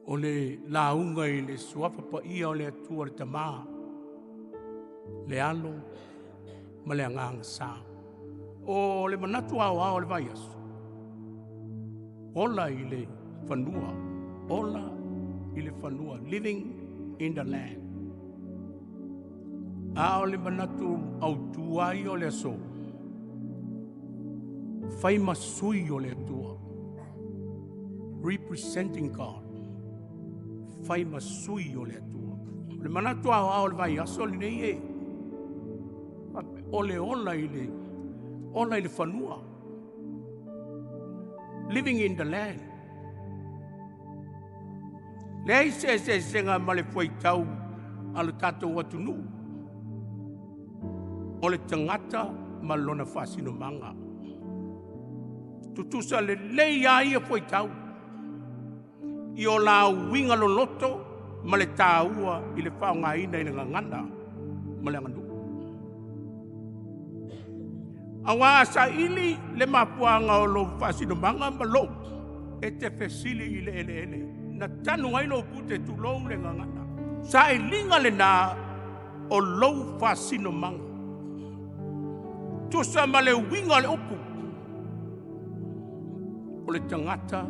O le lauga i le suafa paia o le Atua le Tama, le Alo ma le Agaga Sa. O le manatu aoao o le vaiaso, ola i le fanua, ola i le fanua, living in the land. A o le manatu autu lava ia o le aso, fai ma sui o le Atua, representing God, fai ma sui o le Atua. O le manatu aoao o le vaiaso lenei e, o le ola i le, ola i le fanua, living in the land. Leai se eseesega ma le fuaitau a lo tatou atunuu, o le tagata ma lona faasinomaga. Tutusa lelei a ia fuaitau i o la uiga loloto ma le taua i le faaaogaina i le gagana ma le aganuu. Aua a saili le mafuaaga o lou faasinomaga ma lou, e te fesili i le eleele na tanu ai lou pute, tulou le gagana. Sailiga lena o lou faasinomaga, tusa ma le uiga o le upu, o le tagata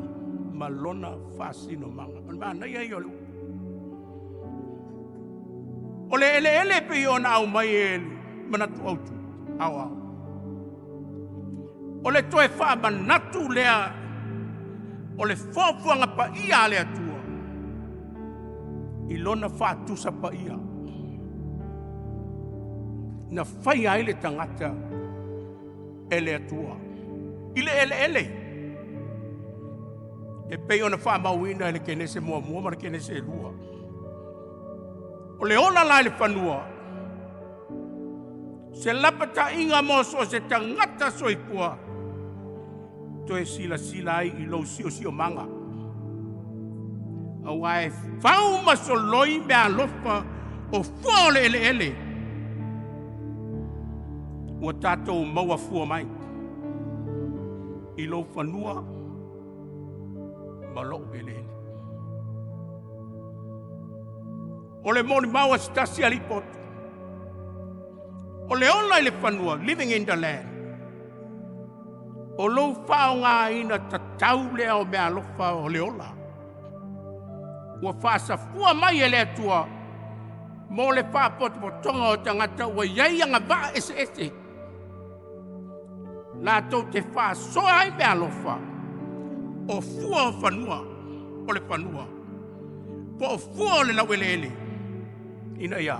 ma lona faasinomaga. O le manaia ia o le upu. O le eleele pei ona aumai e manatu autu aoao, o le toe faamanatu lea o le fuafuaga paia a le Atua i lona faatusa paia na faia ai le tagata e le Atua i le eleele, e pei ona faamauina i le Kenese 1 ma le Kenese 2. O le ola la i le fanua, se lapataiga mo so o se tagata soifua, toe silasila ai i lou siosiomaga, aua e fau ma soloi meaalofa o fua o le eleele ua tatou maua fua mai i lou fanua ma lou eleele. O le molimau a se tasi alii poto, o le ola i le fanua, living in the land, o lou faaaogaina tatau lea o meaalofa o le ola ua faasafua mai e le Atua mo le faapotopotoga o tagata ua i ai agavaa eseese latou te faasoa ai meaalofa o fua o fanua, o le fanua po o fua o le laueleele, ina ia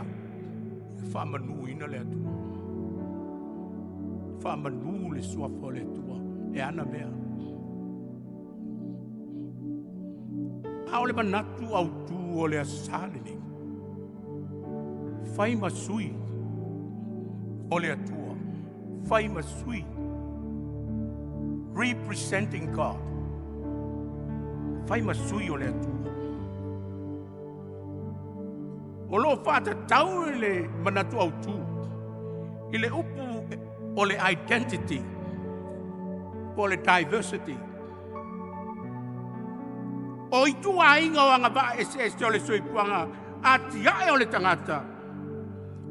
faamanuina le Atua, faamanu le suafa o le Atua e ana mea. A o le manatu autu o le Aso Sa lenei, fai ma sui o le Atua, fai ma sui, representing God, fai ma sui o le Atua. O lo o faatatau le manatu autu i le upu o le identity po o le diversity. O ituaiga o agavaa eseese o le soifuaga atiae o le tagata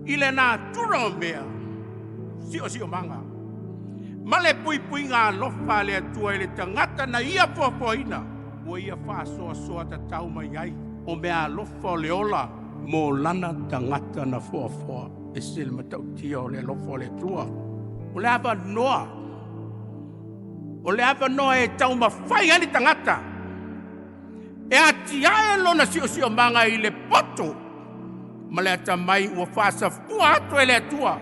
i le natura o mea, siosiomaga, ma le puipuiga alofa a le Atua i le tagata na ia foafoaina, ua ia faasoasoa tatau mai ai o meaalofa o le ola mo lana tagata na foafoa. E se le matautia o le alofa o le Atua. O le avanoa, o le avanoa e taumafai ai le tagata e atiae lona siosiomaga i le poto ma le atamai ua faasafua atu e le Atua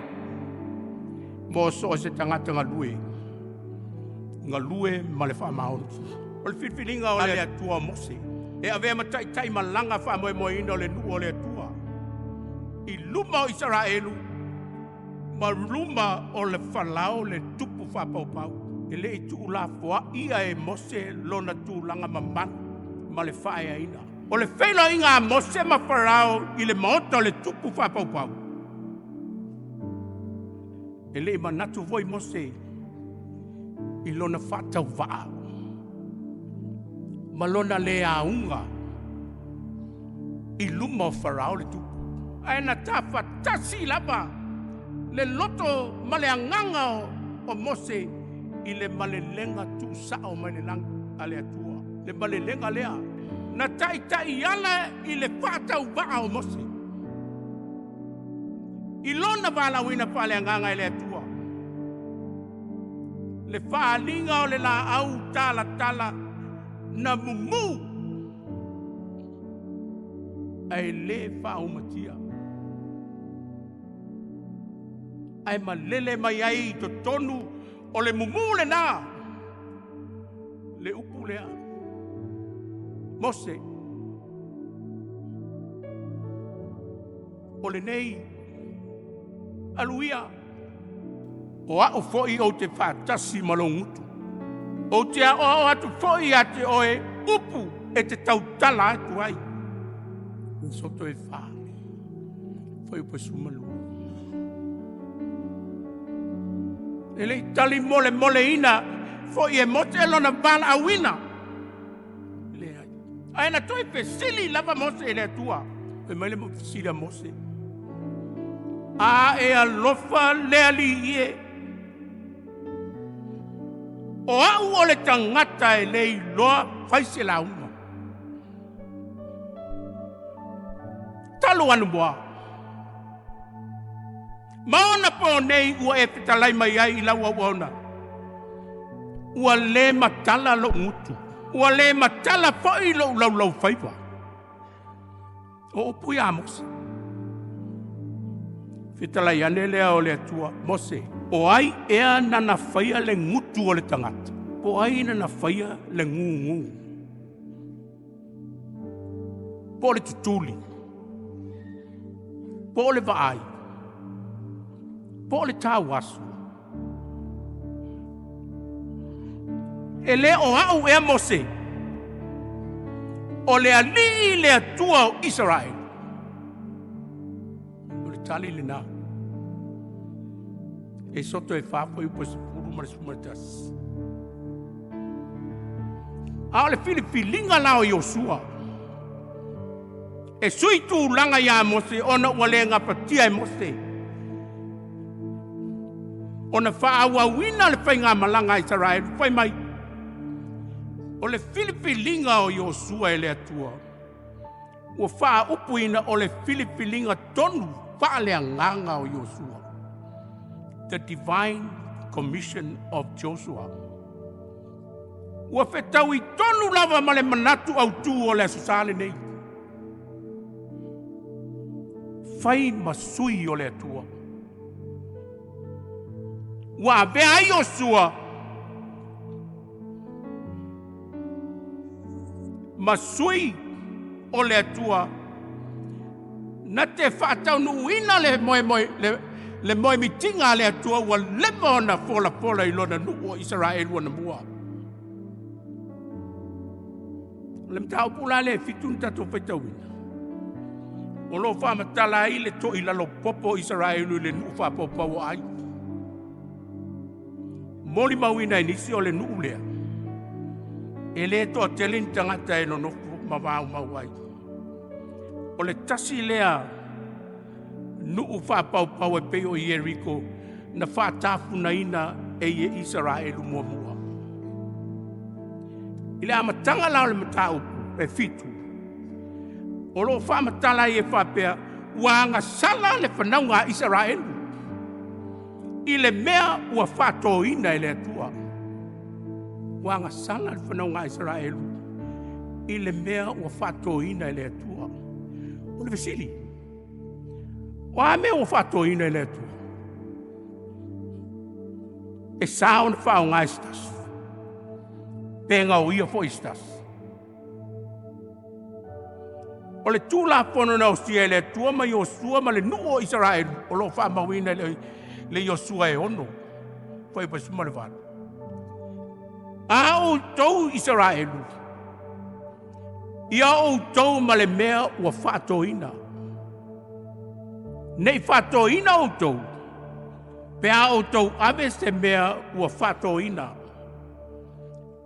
mo so o se tagata galue, galue ma le faamaoni. O le filifiliga o le Atua o Mose e avea ma taitai malaga faamoemoeina o le nuu o le Atua i luma o Isaraelu ma luma o le Falao le tupu faapaupau. E le i tuulafoaia e Mose lona tulaga mamalu ma le faaeaina. O le feiloaiga a Mose ma Farao i le maota o le tupu faapaupau, e le i manatu foi Mose i lona faatauvaa ma lona le auga I luma o Farao le tupu. Ae na tafatasi lava le loto ma le agaga o Mose i le malelega tuusao mai le lagi a le Atua. Le malelega lea na taitai ala i le faatauvaa o Mose i lona valaauina faaleagaga e le Atua. Le faaaliga o le laau talatala na mumu ae lē faaumatia, ae malele mai ai i totonu o le mumu lenā le upu lea, Mose, o lenei alu ia, o au foi ou te faatasi ma lou gutu. Ou te aoao atu foi ia te oe upu e te tautala atu ai. Soto e fa, foi o 12. E le i tali mole mole ina foi e Mose lona valaauina. Leai. Ae na toe fesili lava Mose i le Atua. Fai mai le fesili a Mose, a e alofa le Alii e, o au o le tagata e le iloa fai se lauga. Talu anumoa. Ma ona po nei ua e fetalai mai ai i lau auauna. Ua le matala lou gutu, ua le matala foi lou laulau faiva. O upu ia Mose. Fetalai ane lea o le Atua, Mose, o ai ea nana faia le gutu o le tagata? Po ai nana faia le gugu? Po o le tutuli? Po o le vaai? Po o le tauaso? E le o au ea Mose, o le Alii le Atua o Isaraelu. O le tali lena. E soto e fa foi upu e 10 ma le 11. A o le filifiliga la o Iosua, e sui tulaga ia Mose ona ua le gafatia e Mose ona faaauauina le faigamalaga a Isaraelu. Fai mai, o le filifiliga o Iosua e le Atua, ua faaupuina o le filifiliga tonu faaleagaga o Iosua. The Divine Commission of Joshua. Ua fetaui tonu lava ma le manatu autū o le Aso Sa lenei. Fai ma sui o le Atua. Ua avea ai Iosua ma sui o le Atua na te faataunuuina le moemoe le moemitiga a le Atua ua leva ona folafola i lona nuu o Isaraelu anamua. O le mataupu la lea e 7 na tatou faitauina, o lo o faamatala ai le toilalo popo o Isaraelu i le nuu faapaupau o Ai. Molimauina e nisi o le nuu lea, e le toatele ni tagata e nonofo ma vaumau ai. O le tasi lea nuu faapaupau e pei o Ieriko na faatafunaina e Isaraelu muamua. I le amataga la o le mataupu e 7, o lo o faamatala ai e faapea, ua agasala le fanauga a Isaraelu i le mea ua faatoina e le Atua. Ua agasala le fanauga a Isaraelu i le mea ua faatoina e le Atua. O le fesili, o a mea ua faatoina e le Atua? E sa ona faaaoga e se tasi, pe gaoia foi e se tasi. O le Tulafono na osia e le Atua ma Iosua ma le nuu o Isaraelu, o lo o faamauina le Iosua e 6, foi 18. A outou Isaraelu, ia outou ma le mea ua faatoina. Nei faatoina outou, pe a outou ave se mea ua faatoina.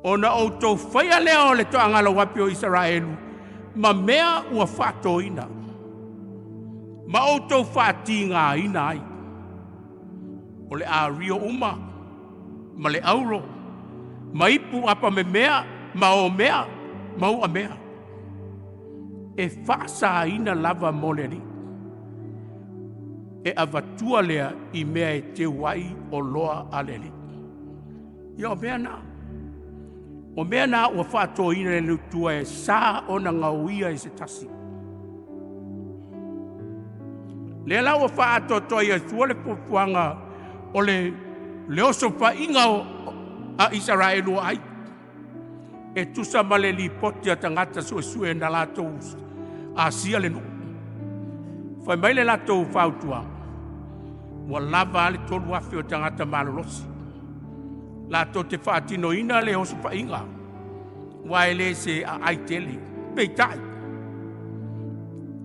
Ona outou faia lea o le toagalau api o Isaraelu, ma mea ua faatoina, ma outou faatigaina ai. O le ario uma, ma le auro, ma ipu apamemea, ma omea, ma uamea, e faasaina lava mo le Alii. E avatua lea i mea e teu ai oloa a le Alii. Ia o mea na. O mea na ua faatoina e le Atua e sa ona gaoia e se tasi. Lea la ua faaatoatoa e Iosu le fuafuaga o le osofaiga a Isaraelu ai, e tusa ma le lipoti a tagata suesue na latou asia le nuu. Fai mai le latou fautuaga, ua lava a le 3,000 o tagata malolosi latou te faatinoina le osofaiga, ua e le se aai tele. Peitai,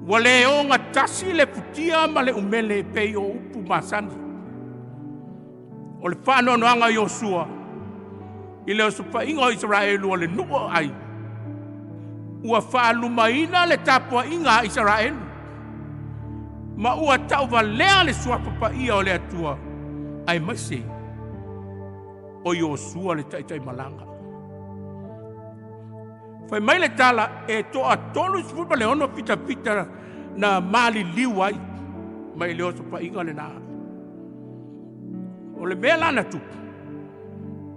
ua le ogatasi le futia ma le umele pei o upu masani. O le faanoanoaga o Iosua i le osofaiga o Isaraelu o le nuu o Ai, ua faalumaina le tapuaiga a Isaraelu, ma ua tauvalea le suafa paia o le Atua, aemaise o Iosua le taitaimalaga. Fai mai le tala e toa 36 fitafita na maliliu ai mai le osofaiga lena. O le mea la na tupu,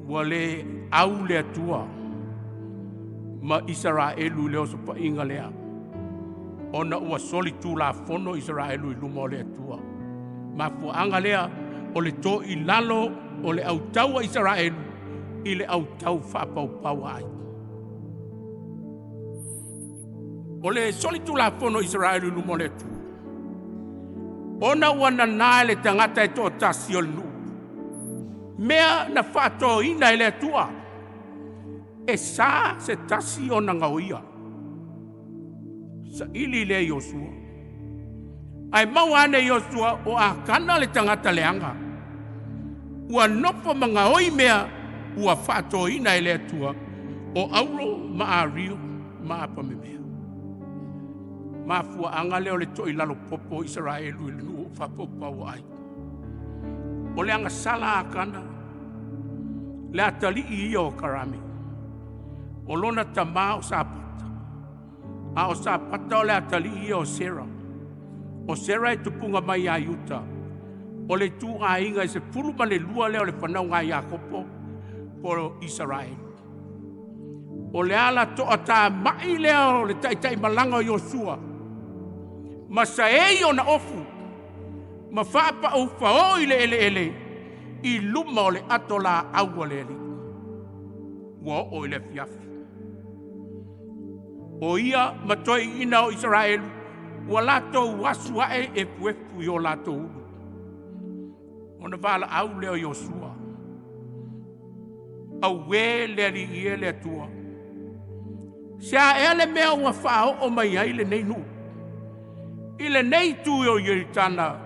ua le au le Atua ma Isaraelu i le osofaiga lea, ona ua soli tulafono Isaraelu i luma o le Atua. Mafuaaga lea o le toilalo o le autau a Isaraelu i le autau faapaupau ai. O le soli tulafono Isaraelu i luma o le Atua, ona ua nana e le tagata e toatasi o le nuu, mea na faatoina e le Atua, e sa se tasi ona gaoia. Saili lea Iosua. Ae maua ane Iosua o Akana le tagata leaga. Ua nofo ma gaoi mea ua faatoina e le Atua, o auro ma ario ma apamemea. Mafuaaga lea o le toilalo popo o Isaraelu i le nuu faapaupau ai. O le agasala a Akana, le atalii ia o Karami, o lona tama o Sapata, a o Sapata o le atalii ia o Sera. O Sera e tupuga mai ia Iuta, o le ituaiga e 12 lea o le fanauga a Iakopo po o Isaraelu. O le ala toatamai lea o le taitaimalaga o Iosua, ma saei ona ofu, ma faapau i le eleele i luma o le ato laau a le Alii. Ua oo i le afiafi. O ia ma toeaiina o Isaraelu ua latou asu ae efuefu i o latou ulu. Ona valaau lea o Iosua, auē le Alii e le Atua, se a ea le mea ua faaoo mai ai lenei nuu i lenei itu o Ioritana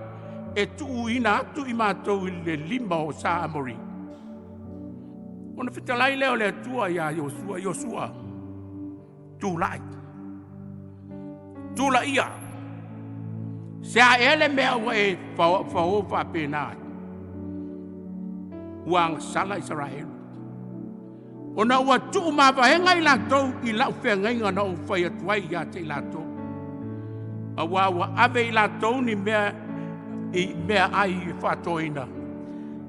e tuuina atu i matou i le lima o Sa Amori. Ona fetalai lea o le Atua ia Iosua, Iosua, tulai, tulaia, se a ea le mea ua e fao faapena ai? Ua agasala Isaraelu, ona ua tuumavaega i latou i lau feagaiga na ou fai atu ai ia te i latou. Aua ua ave i latou ni mea i mea ai e faatoina,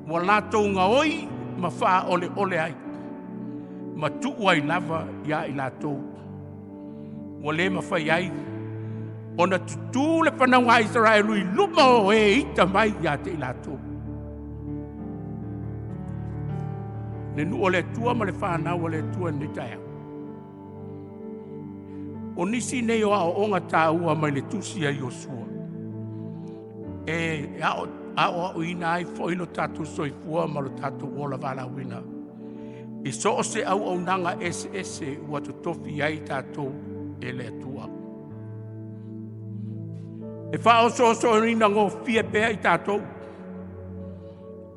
ua latou gaoi ma faaoleole ai, ma tuu ai lava ia i latou. Ua le mafai ai ona tutū le fanauga a Isaraelu i luma o e ita mai ia te i latou. Le nuu o le Atua ma le fanau o le Atua i lenei taeao. O nisi nei o aoaoga taua mai le tusi a Iosua e aoaoina ai foi lo tatou soifua ma lo tatou ola valaauina i so o se auaunaga eseese ua totofi ai tatou e le Atua. E faaosoosoina gofie pea i tatou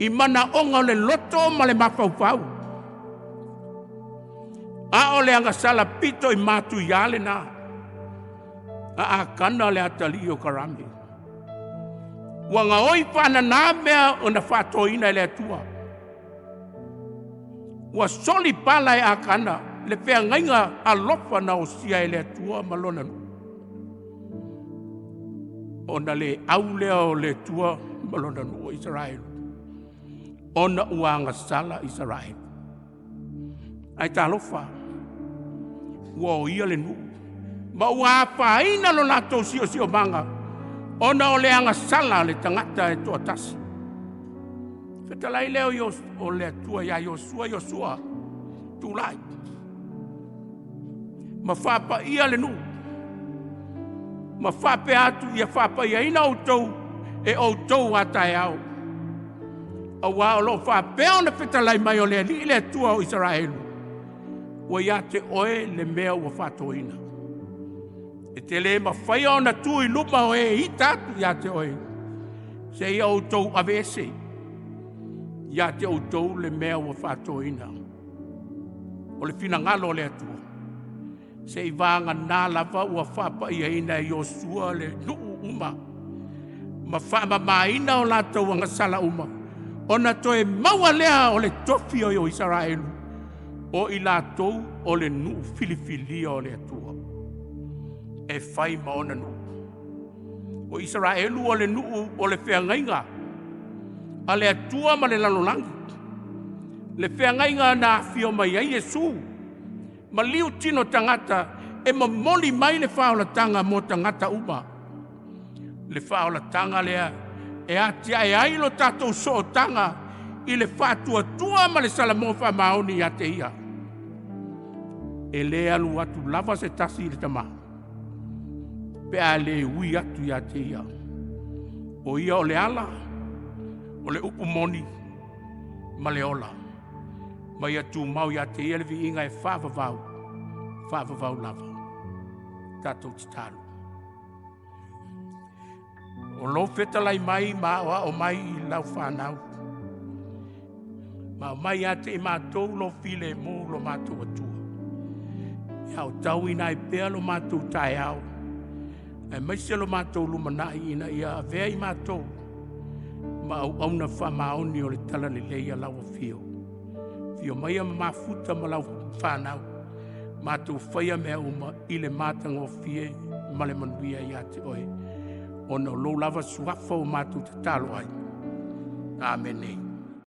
i manaoga o le loto ma le mafaufau, a o le agasala pito i matuia lena. A Akana le atalii o Karami. Ua gaoi faanana mea ona faatoina e le Atua. Ua soli pala e Akana le feagaiga alofa na osia e le Atua ma lona nuu. Ona le au lea o le Atua ma lona nuu o Isaraelu, ona ua agasala Isaraelu. Ae talofa, ua oia le nuu ma ua afaina lo latou siosiomaga ona o le agasala a le tagata e toatasi. Fetalai lea o le Atua ia Iosua, Iosua, tulai ma faapaia le nuu ma faapea atu, ia faapaiaina outou e outou a taeao, aua o lo o faapea ona fetalai mai o le Alii le Atua o Isaraelu, ua ia te oe le mea ua faatoina. E te le mafaia ona tu i luma o e e ita atu ia te oe, seia outou aveese ia te outou le mea ua faatoina. O le finagalo o le Atua, seivagana lava ua faapaiaina e Iosua le nuu uma ma faamamaina o latou agasala uma, ona toe maua lea o le tofi o Isaraelu, o i latou o le nuu filifilia o le Atua e fai ma ona nuu. O Isaraelu o le nuu o le feagaiga a le Atua ma le lalolagi, le feagaiga na afio mai ai Iesu ma liu tino tagata e momoli mai le faaolataga mo tagata uma. Le faaolataga lea e atiae ai lo tatou sootaga i le faatuatua ma le salamo faamaoni ia te Ia. E le alu atu lava se tasi i le Tama, pe a le ui atu ia te Ia. O Ia o le ala, o le upu moni ma le ola. Ma ia tumau ia te Ia le viiga e faavavau, faavavau lava. Tatou tatalo. O lou fetalai mai ma aoao mai i lau fanau, ma aumai ia te i matou lou filemu lo matou Atua. Ia aotauina ai pea lo matou taeao, aemaise lo matou lumanai ina ia avea i matou ma auauna faamaoni o le talalelei a lau afio. Afio maia ma mafuta ma lau fanau, matou faia mea uma i le matagofie ma le manuia ia te oe, ona o lou lava suafa ua matou tatalo ai. Amene.